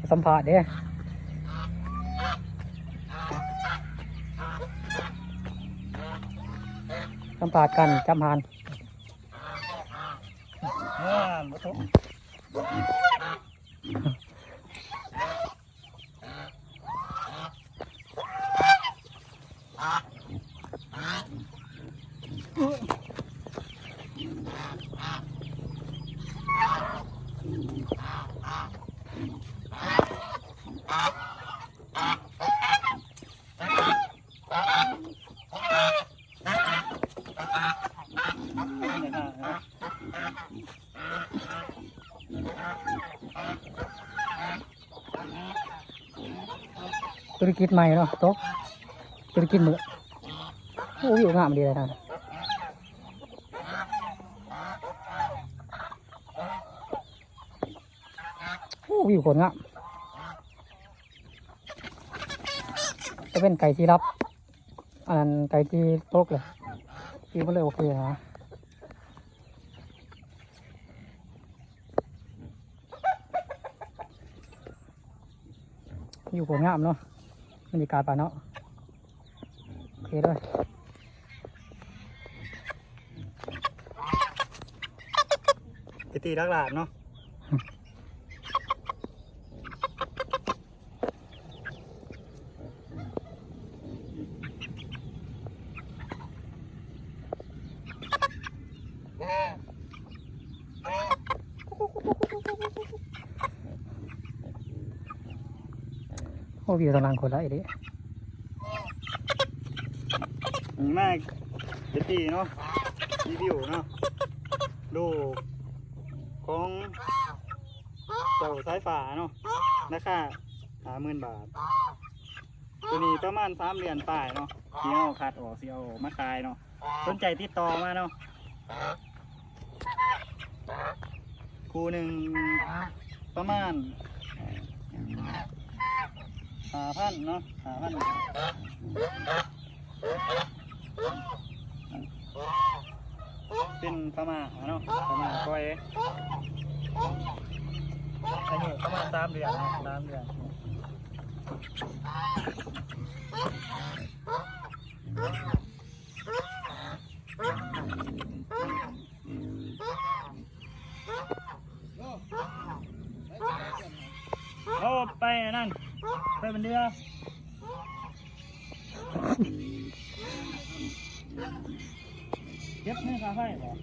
ສຳພາດເດ້ ສຳພາດການຈັບຫ່ານ. ອ່າ ບໍ່ຕົກ. ທຸລະກິດໃໝ່ເນາະ ຕົກ ທຸລະກິດມື້. ໂອ້ ວິວງາມດີເລີຍນະ. ໂອ້ ວິວໂຄດງາມ. ຕາເວັນໃກ້ຊິລັບ ອັນນັ້ນໃກ້ຊິຕົກແລ້ວ ວິວມັນເລີຍໂອເຄນະ. ວິວໂຄດງາມເນາະ ບັນຍາກາດປ່າເນາະ. ໂອເຄເດີ ໄປຕີຫຼັກລ້ານເນາະ. ໂອ້ ວິວທາງຫຼັງໂຄດຫຼາຍເດ້. ນີ້ມາເຮັດດີເນາະ ຣີວິວເນາະ ລູກຂອງເຈົ້າສາຍຟ້າເນາະ ລາຄາຫ້າໝື່ນບາດ. ໂຕນີ້ປະມານສາມເດືອນປາຍເນາະ ທີ່ເຮົາຄັດອອກ ຊິເອົາມາຂາຍເນາະ. ສົນໃຈຕິດຕໍ່ມາເນາະ. ຄູ່ໜຶ່ງປະມານຫ້າພັນເນາະ ຫ້າພັນ. ເປັນພະມ້າເນາະ ພະມ້າປ່ອຍ ອາຍຸປະມານສາມເດືອນເນາະ ສາມເດືອນ. ເອົາໄປອັນນັ້ນ ໄປບັນເດືອ ເກັບເງິນຄ່າໄຟບໍ່?